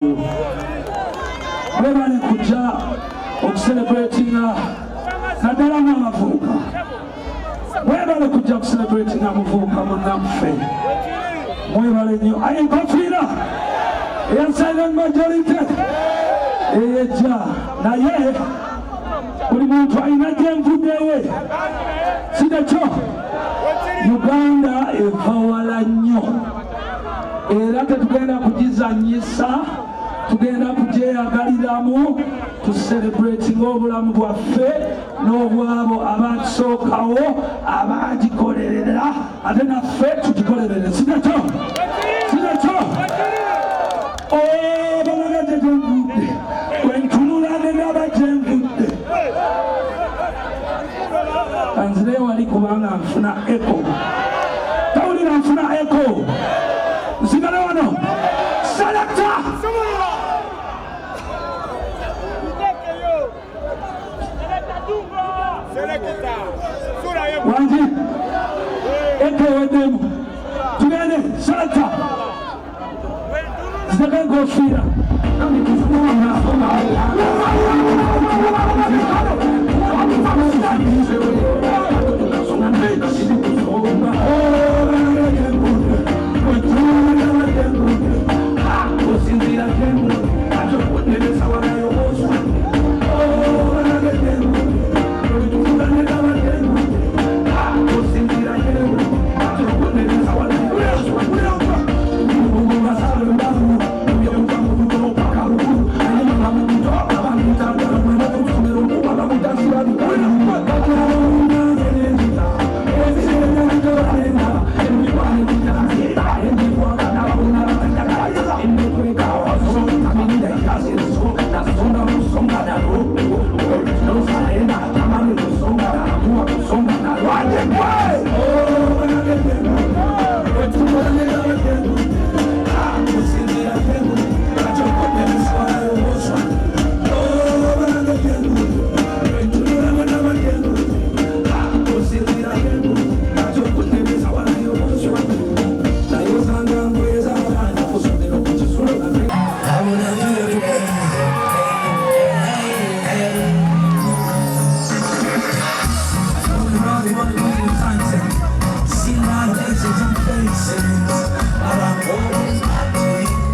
Mwebale kujja okucelebratinga, naddala mu abavubuka. Mwebale kujja kucelebratinga muvubuka munnaffe. Mwebale nnyo. Aye enkofiira eya silent majority eyejja, naye buli muntu alina gyenvuddewe, si nekyo? Uganda eva wala nnyo era tetugenda kugizanyisa, tugenda kugyeyagaliramu, tucelebratinga obulamu bwaffe n'obwabo abatusookawo abagikolerera, ate naffe tugikolerere, sinekyo? Sinekyo? Balaga gye gyenvudde, bwentunula nenaba gyenvudde. Kanzire wali kubanga nfuna echo, tawulira nfuna echo. Nsigale wano, selector. Wangi, echo eweddemu, tugende. Selector, ziteka enkofiira.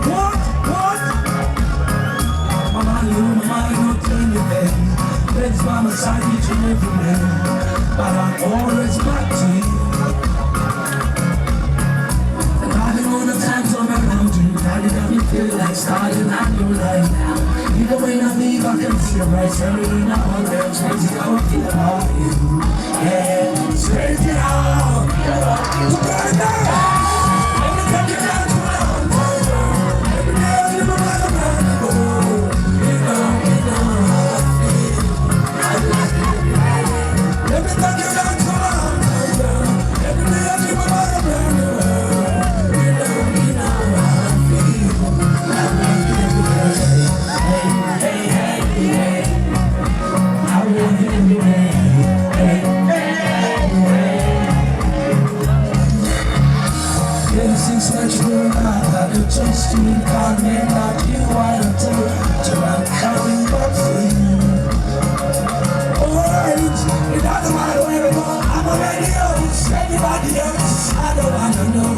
What? What? Mama, you, mama, you don't turn your head. Legs by my side each and every day. But I'm always back to you. And I know the times I'm around you. Now you got me feel like starting a new life now. Even when I leave, I can see the bright sun in all them. It's crazy how I feel about you. Yeah, it's crazy how I feel about you. Let me take you down to my own. Every day I live my life around the world. You know how I feel. I like it. Let me take you down to my own. Every day I live my life around the world. You know how I feel. I like it. Hey, hey, hey, hey. I want you every day. Hey, hey, hey. Ever since that you were mine, I could trust you and can't make like you. I don't tell till I'm coming back for you. Alright, it doesn't matter where I go, I'm already yours. Anybody else, I don't wanna know,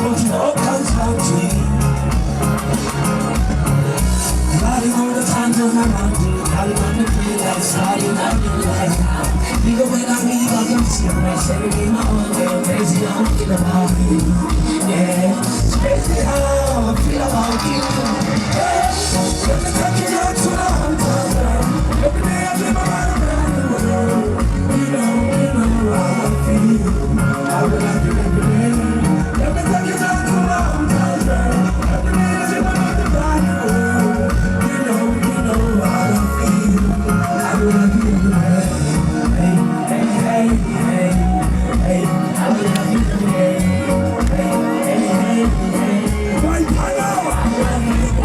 but it all comes down to you. Riding all the times I'm around you, how you got me feel like starting a new life now. Even when I leave, I can see myself in my own way. Crazy how I feel about you. Yeah, it's crazy how I feel about you. Yeah. Let me take you down to the hometown, girl. Every day I dream about a brand new world. You know how I feel. I will love you every day. Let me take you down to the hometown, girl. Every day I dream about a brand new world. You know how I feel. I will love you every day. Hey, hey, hey, hey, hey. I will love you every day. Hey, hey, hey, hey. White power!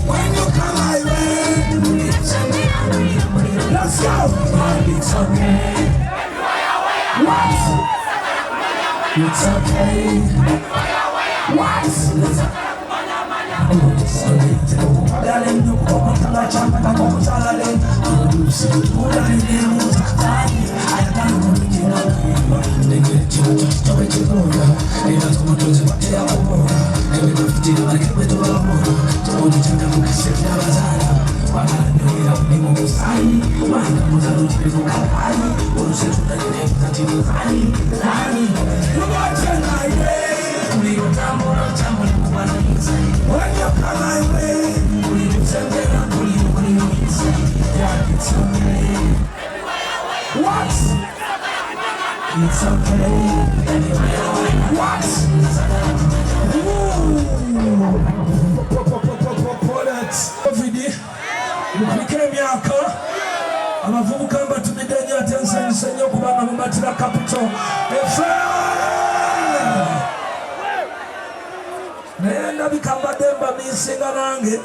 When you come my way, let's go. It's okay. What? It's okay. What? When you come my way, it's okay. What? It's okay. What? Covid mukulike emyaka abavubuka mbatumidde nnyo ate nsanyuse nnyo okubanga mumatira Capital FM. Naye ndabika mbadde mbamiisinga nange,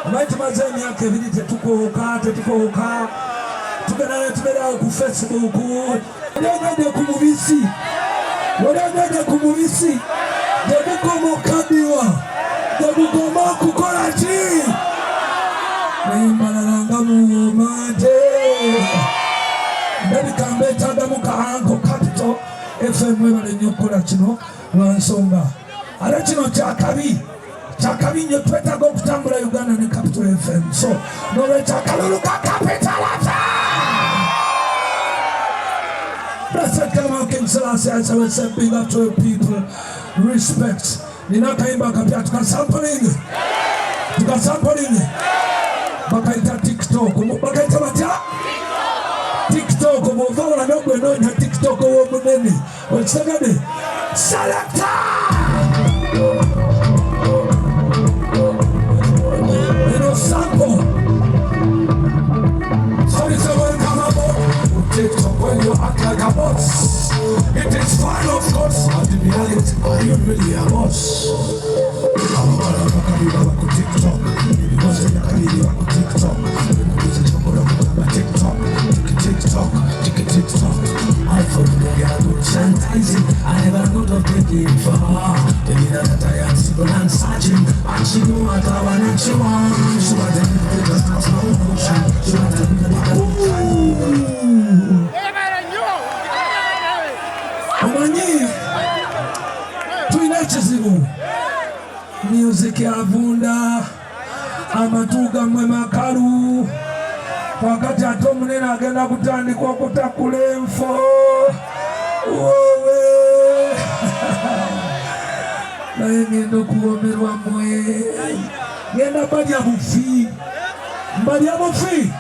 omanyi tumaze emyaka 2 tetukooka tetukooka, tugenda ne tubeerawo ku Facebook. Wali onywedde ku mubisi, wali onywedde ku mubisi, tegukoma okukaddiwa, tegukoma okukola ki? Naye mbalala nga muwooma nte ndabika mbeetagamu ka anko. Capital FM mwebale nnyo okukola kino lwa nsonga, ate kino kyakabi, kyakabi nnyo. Twetaaga okutambula Uganda ne Capital FM, so nolwekyo akalulu ka Capital FM. Blessed come King Selassie, I say big up to people. Respect. Nina akayimba akapya tukasampling. Tukasampling. Bakaita TikTok. Bakaita batya? TikTok. Bw'ova wano gwe noonya TikTok w'omunene. Okitegedde? Selector! Eno sample. Sorry, so welcome aboard. TikTok when you act like a boss. It is fine, of course, but in reality, are you really a boss? Abawala bakabiri baku TikTok, ebibuuzo byakabiri baku TikTok, ebibuuzo kyokola kutamba TikTok, tiki TikTok, tiki TikTok. iPhone they are good sanitizing. I never thought of taking before. They need that I am single and searching, and she know what I want and she want. She want to be just not slow motion. She want to be the Omanyi tulina ekizibu, music avunda, amatu gammwe makalu, wakati ate omunene agenda kutandika okutakula enfo. Wowe, naye ngenda okuwomerwa mmwe, ngenda balya bufi, mbalya bufi.